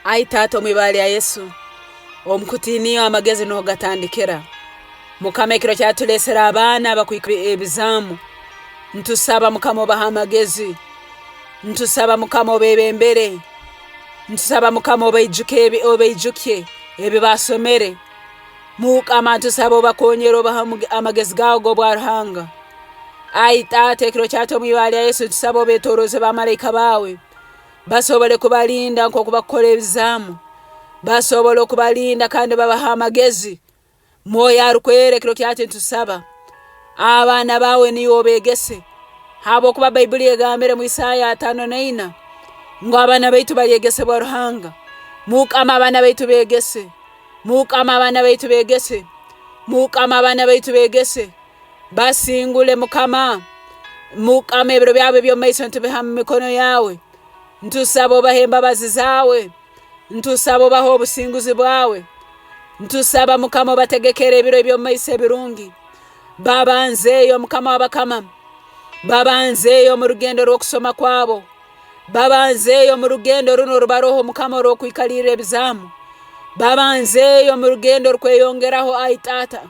Ai Taata, omu ibara lya Yesu, omu kutiina iwe amagezi nuho gatandikira. Mukama, ekiro kyatuleesera abaana abakwika ebizaamu, ntusaba Mukama obahe amagezi, ntusaba Mukama obebembere, ntusaba Mukama obaijuke obaijukye ebi baasomere. Mukama, ntusaba obakonyere, obahe amagezi gaawe g'obwa Ruhanga. Ai Taata, ekiro kyatu omu ibara lya Yesu, ntusaba obetoroze bamalaika baawe, basobole kubalinda nk'oku bakukora ebizaamu, basobole okubalinda kandi babahe amagezi. Mwoyo Arukwera, ekiro kyati ntusaba abaana baawe niiwe obeegese, habwokuba Baibuli egambire mu Isaya 54 ngu abaana baitu balyegesebwa Ruhanga. Mukama, abaana baitu beegese. Mukama, abaana baitu beegese. Mukama, abaana baitu beegese. Basingule Mukama. Mukama, ebiro byabo eby'omu maiso ntubiha mu mikono yawe. Ntusaba obahe embabazi zawe. Ntusaba obahe obusinguzi bwawe. Ntusaba Mukama obategekere ebiro eby'omu maiso ebirungi. Babanzeeyo Mukama w'abakama. Babanzeeyo omu rugendo rw'okusoma kwabo. Babanzeeyo omu rugendo runu orubaroho Mukama orw'okwikalirra ebizaamu. Babanzeeyo omu rugendo orukweyongeraho, ai Taata.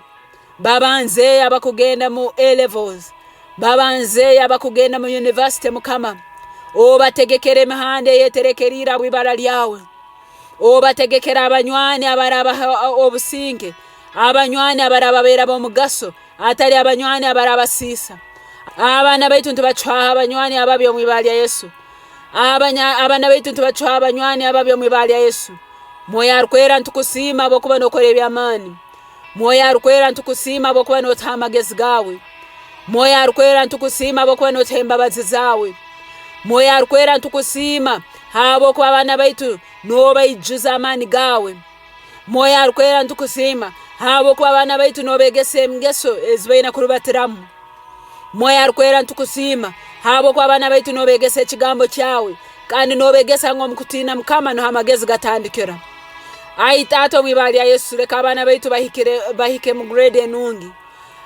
Babanzeeyo abakugenda mu A levels. Babanzeeyo abakugenda mu university, Mukama. Obategekere emihanda eyeterekeriire habw'ibara lyawe. Obategekere abanywani abarabaha obusinge, abanywani abarababeera b'omugaso, atali abanywani abarabasiisa. Abaana baitu nitubacwaho abanywani ababi omu ibara lya Yesu. Abaana baitu nitubacwaho abanywani ababi omu ibara lya Yesu. Mwoyo Arukwera, nitukusiima habwokuba nokora eby'amaani. Mwoyo Arukwera, nitukusiima habwokuba notuha amagezi gaawe. Mwoyo Arukwera, nitukusiima habwokuba notuha embabazi zaawe. Mwoyo Arukwera, nitukusiima habwokuba abaana baitu nobaijuza amaani gaawe. Mwoyo Arukwera, nitukusiima habwokuba abaana baitu nobegesa engeso ezi baina kurubatiramu. Mwoyo Arukwera, nitukusiima habwokuba abaana baitu nobegesa ekigambo kyawe, kandi nobegesa ngu omu kutiina Mukama nuho amagezi gatandikira. Ai Taata, omu ibara lya Yesu, leka abaana baitu bahike mu grade enungi.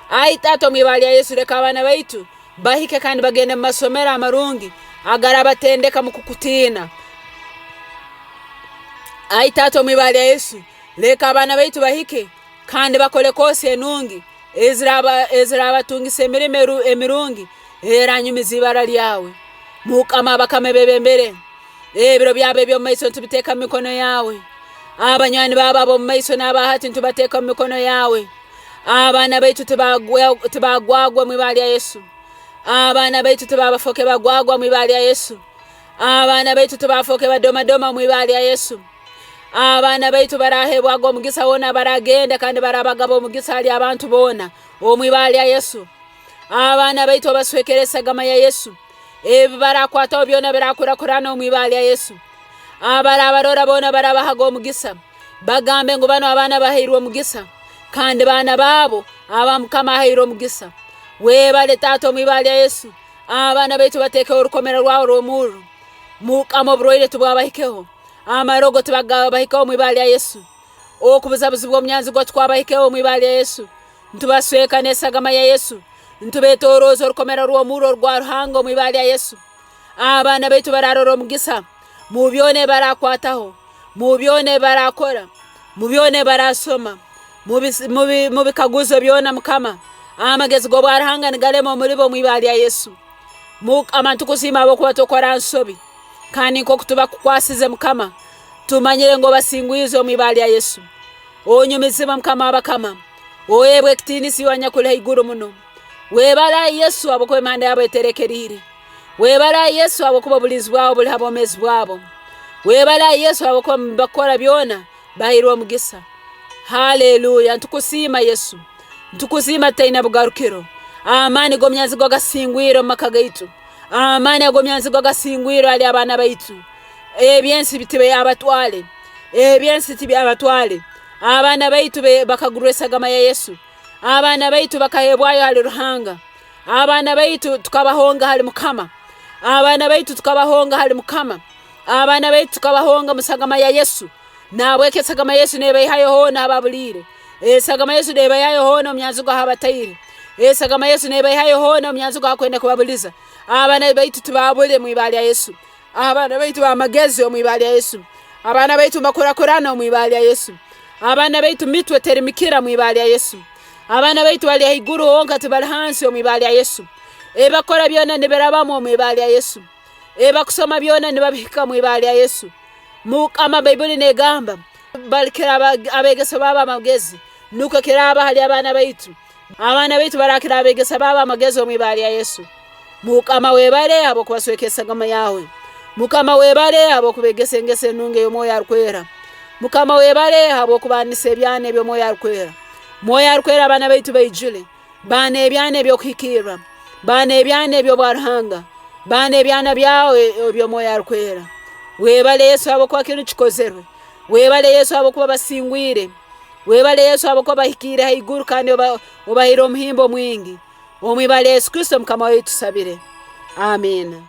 Ai Taata, omu ibara lya Yesu, leka abaana baitu bahike kandi bagende mu masomero amarungi agarabatendeka mu kukutiina. Ai Taata, omu ibara lya Yesu, leka abaana baitu bahike kandi bakole koosi enungi ezirabatungisa emirimo emirungi eranyumiza ibara lyawe. Mukama, abakama ebebembere, ebiro byabo eby'omu maiso ntubiteeka mu mikono yawe. Abanywani babo ab'omu maiso n'aba hati ntubateeka mu mikono yawe. Abaana baitu tibagwagwa mu ibara lya Yesu. Abaana baitu tibabafoke bagwagwa mu ibara lya Yesu. Abaana baitu tibafoke badomadoma mu ibara lya Yesu. Abaana baitu barahebwaga omugisa hoona baragenda, kandi barabagaba omugisa hali abantu boona omu ibara lya Yesu. Abaana baitu obaswekere esagama ya Yesu. Ebi barakwataho byona birakurakurana omu ibara lya Yesu. Abarabarora boona barabahaga omugisa, bagambe ngu banu abaana bahairwe omugisa, kandi baana baabo aba Mukama ahaire omugisa. Webale Taata omu ibara lya Yesu. Abaana baitu bateekeho orukomero rwawe rw'omurro. Mukama, oburwaire tibwabahikeho, amarogo tibagabahikeho omu ibara lya Yesu. Okubuzabuzibwa omunyanzigwa tikwabahikeho omu ibara lya Yesu. Ntubasweka n'esagama ya Yesu. Ntubetorooza orukomero rw'omurro orwa Ruhanga omu ibara lya Yesu. Abaana baitu bararora omugisa mu byona ebi barakwataho, mu byona ebi barakora, mu byona ebi barasoma, mu bikaguzo byona Mukama. Amagezi g'obwa Ruhanga nigalema omuli bo omu ibara lya Yesu. Mukama, ntukusiima habwokuba tokora nsobi, kandi nk'oku tubakukwasize Mukama, tumanyire ngu obasingwize omu ibara lya Yesu. Onyumizibwa Mukama w'abakama, oheebwe ekitiinisa iwe anyakuli haiguru muno. Webale ai Yesu habwokuba emihanda yabo eterekeriire. Webale ai Yesu habwokuba obulinzi bwawe buli ha bwomeezi bwabo. Webale ai Yesu habwokuba mu bakukora byona bahairwe omugisa. Haleluya! Ntukusiima Yesu. Ntukusiima tutaina bugarukiro. Amaani g'omunyanzigwa gasingwire omu maka gaitu. Amaani ag'omunyanzigwa gasingwire hali abaana baitu. Ebyensi tibyabatwale. Ebyensi tibyabatwale. Abaana baitu bakagurwa esagama ya Yesu. Abaana baitu bakahebwayo hali Ruhanga. Abaana baitu tukabahonga hali Mukama. Abaana baitu tukabahonga hali Mukama. Abaana baitu tukabahonga musagama ya Yesu. Nahabweki esagama ya Yesu nebaihayo hoona ababuliire. Esagama ya Yesu nebaihayo hoona omunyanzigwa ahabataire. Esagama ya Yesu nebaihayo hoona omunyanzigwa akwenda kubabuliza. Abaana baitu tibabule mu ibara lya Yesu. Abaana baitu b'amagezi omu ibara lya Yesu. Abaana baitu mbakurakurana omu ibara lya Yesu. Abaana baitu mitwe terimikira mu ibara lya Yesu. Abaana baitu bali haiguru honka tibali hansi omu ibara lya Yesu. Ebakora byona nibirabamu omu ibara lya Yesu. Ebakusoma byona nibabihika mu ibara lya Yesu. Mukama, Baibuli negamba balikira abeegesa babo amagezi, nukwo kiraaba hali abaana baitu. Abaana baitu barakira abeegesa babo amagezi omu ibara lya Yesu. Mukama webale habw'okubasweka esagama yawe. Mukama webale habw'okubegesa engeso enungi ey'Omwoyo Arukwera. Mukama webale habw'okubanisa ebyana eby'Omwoyo Arukwera. Mwoyo Arukwera, abaana baitu baijule. Baana ebyana eby'okuhikirra. Baana ebyana eby'obwa Ruhanga. Baana ebyana byawe eby'Omwoyo Arukwera. Webale Yesu habwokuba kinu kikozerwe. Webale Yesu habwokuba basingwire. Webale Yesu habwokuba bahikiire haiguru kandi obahaire omuhimbo mwingi. Omu ibara lya Yesu Kristo Mukama waitu tusabire. Amiina.